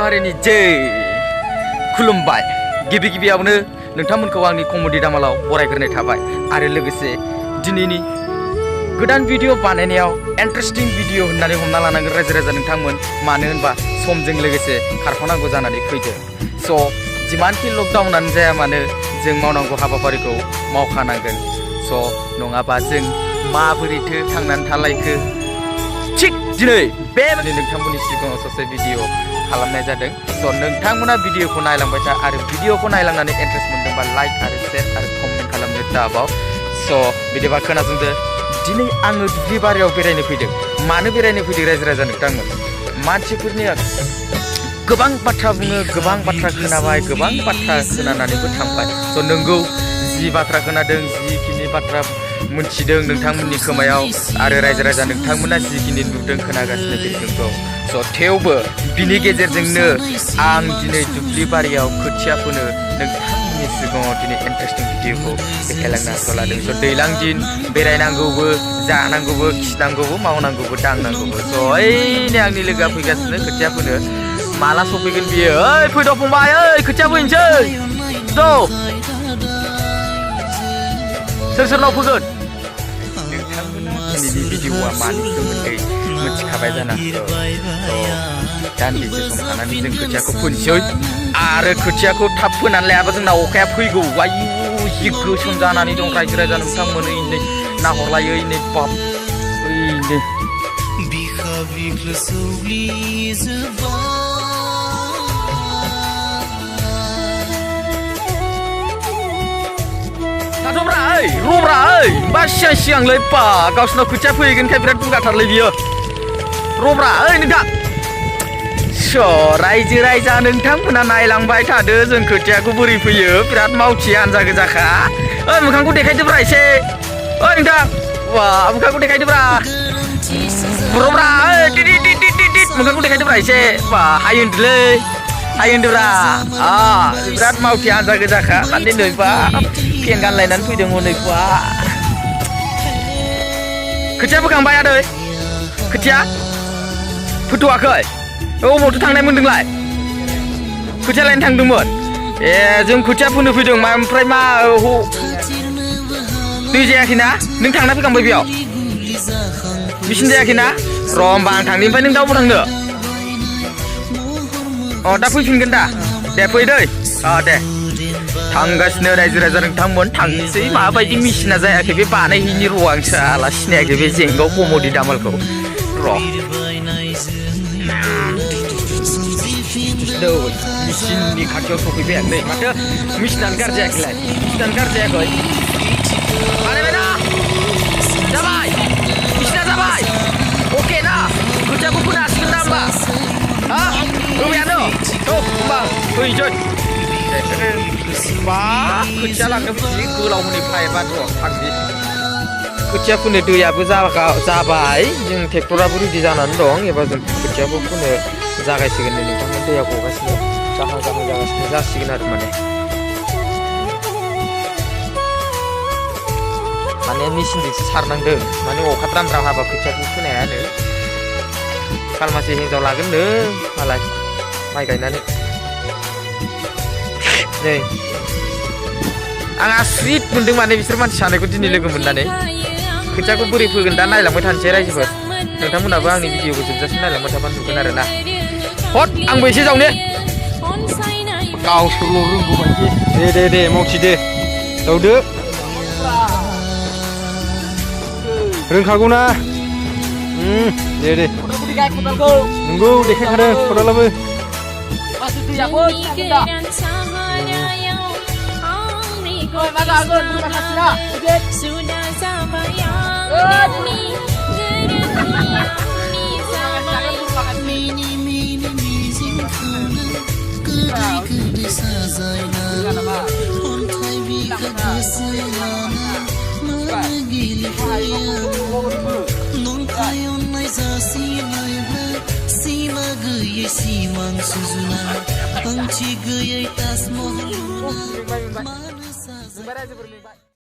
माहारिनि जै खुलुमबाय गिबि गिबियावनो नोंथांमोनखौ आंनि कमेडि दामालाव बरायग्रोनाय थाबाय आरो लोगोसे दिनैनि गोदान भिडिअ बानायनायाव इन्टारेस्टिं भिडिअ होननानै हमना लानांगोन रायजो राजा नोंथांमोन मानो होनबा समजों लोगोसे खारफानांगौ जानानै फैदों स' जिमानखि लकडाउनानो जाया मानो जों मावनांगौ हाबाफारिखौ मावखानांगोन स' नङाबा जों माबोरैथो थांनानै थालायखो थिग दिनै बेबायदि नोंथांमोननि सिगाङाव ससे भिडिअ खालामनाय जादों स' नोंथांमोना भिडिअखौ नायलांबाय था आरो भिडिअखौ नायलांनानै इन्टारेस्ट मोनदोंबा लाइक आरो शेयार आरो कमेन्ट खालामनो दाबाव स' बिदिबा खोनासंदो दिनै आङो दुब्लि बारियाव बेरायनो फैदों मानो बेरायनो फैदों रायजो राजा नोंथांमोन मानसिफोरनि गोबां बाथ्रा बुङो गोबां बाथ्रा खोनाबाय गोबां बाथ्रा खोनानानैबो थांबाय स' नोंगौ जि बाथ्रा खोनादों जिखिनि बाथ्रा मोनथिदों नोंथांमोननि खोमायाव आरो रायजो राजा नोंथांमोना जिखिनि नुदों खोनागासिनो बे नंगौ स' थेवबो बिनि गेजेरजोंनो आं दिनै दुब्लि बारियाव खोथिया फोनो नोंथांमोननि सिगाङाव दिनै इन्टारेस्टिं भिडिअखौ देखायलांनो आखायाव लादों स' दैज्लां दिन बेरायनांगौबो जानांगौबो खिनांगौबो मावनांगौबो दांनांगौबो स' ओइनै आंनि लोगोआ फैगासिनो खोथिया फोनो माला सफैगोन बियो ओइ फैद' फंबाय ओइ खोथिया फोहैनोसै द' सोर सोरनाव फोगोन दिनैनि भिडिअआ मानि सोमोन्दै मिथिखाबाय जानो हागौ दान्दिसे सम थानानै जों खोथियाखौ फोनोसै आरो खोथियाखौ थाब फोनानै लायाबा जोंना अखाया फैगौ आयु जि गोसोम जानानै दं रायजो राजा नोंथांमोन ओइनै नाहरलायो ओइनै बाब ओइनै थाथ'ब्रा ओइ र'ब्रा ओइ बा सिगांलै बा गावसिनाव खोथिया फैगोनखाय बिराद दुगाथारलै बियो र'ब्रा ओइ नोंथां स' रायजो राजा नोंथांमोना नायलांबाय थादो जों खोथियाखौ बोरै फैयो बिराद मावथि हानजा गोजाखा ओइ मोखांखौ देखायदोब्रा एसे ओइ नोंथां वा मोखांखौ देखायदोब्रा र'ब्रा ओइ दिद मोखांखौ देखायदोब्रा एसे बा हाय होनदोलै हाय होनदोब्रा बिराद मावथि हानजा गोजाखा माने नै बा फेन गानलायनानै फैदों हनै बा खोथिया फोखांबाय आदै खोथिया फोथ'वाखै अबावथो थांनाय मोनदोंलाय खोथिया लायनो थांदोंमोन ए जों खोथिया फोनो फैदों ओमफ्राय मा दै जायाखैना नों थांना फैखांबाय बेयाव मेचिन जायाखैना र' होमबा आं थांनि ओमफ्राय नों दा अबाव थांनो अ दा फैफिनगोन दा दे फै दै दे थांगासिनो रायजो राजा नोंथांमोन थांनोसै माबायदि मेचिना जायाखै बे बानायहैनि र' आं साला सिनायाखै बे जेंगाव कमेडि दामालखौ र' मेचिननि खाथियाव सफैबाय आं नै माथो मेचिनानो गाज्रि जायाखैलाय मेचिनानो गाज्रि जायाखै बानायबाय ना जाबाय मेचिना जाबाय अके ना खोथियाखौ फोनो हासिगोन ना होमबा हा होबायानो होमबा फैसै बा खोथिया लांनो जि गोलाव हनै पाइपआ र' थांसै खोथिया फोनो दैयाबो जाबाय जों ट्रेक्टराबो रेडि जानानै दं एबा जों खोथियाबो फोनो जागायसिगोन नै नोंथांमोन दैया गगासिनो जाहां जागासिनो जासिगोन आरो माने मेचिनजोंसो सारनांदों माने अखा द्राम हाबा खोथियाखौ फोनो हायानो खालमासि हिन्जाव लागोननो मालाय माइ गायनानै नै आं आसरित मोनदों माने बिसोर मानसि सानैखौ दिनै लोगो मोननानै खोथियाखौ बोरै फोगोन दा नायलांबाय थानोसै रायजोफोर नोंथांमोनाबो आंनि भिडिअखौ जोबजासिम नायलांबाय थाबानो नुगोन आरो ना हट आंबो एसे जावने गावसोरल' रोंगौ बायदि दे मावथि दे जावदो रोंखागौ ना दे नंगौ देखायखादों खदालाबो Simang suzuna, angci gaya tas mohon.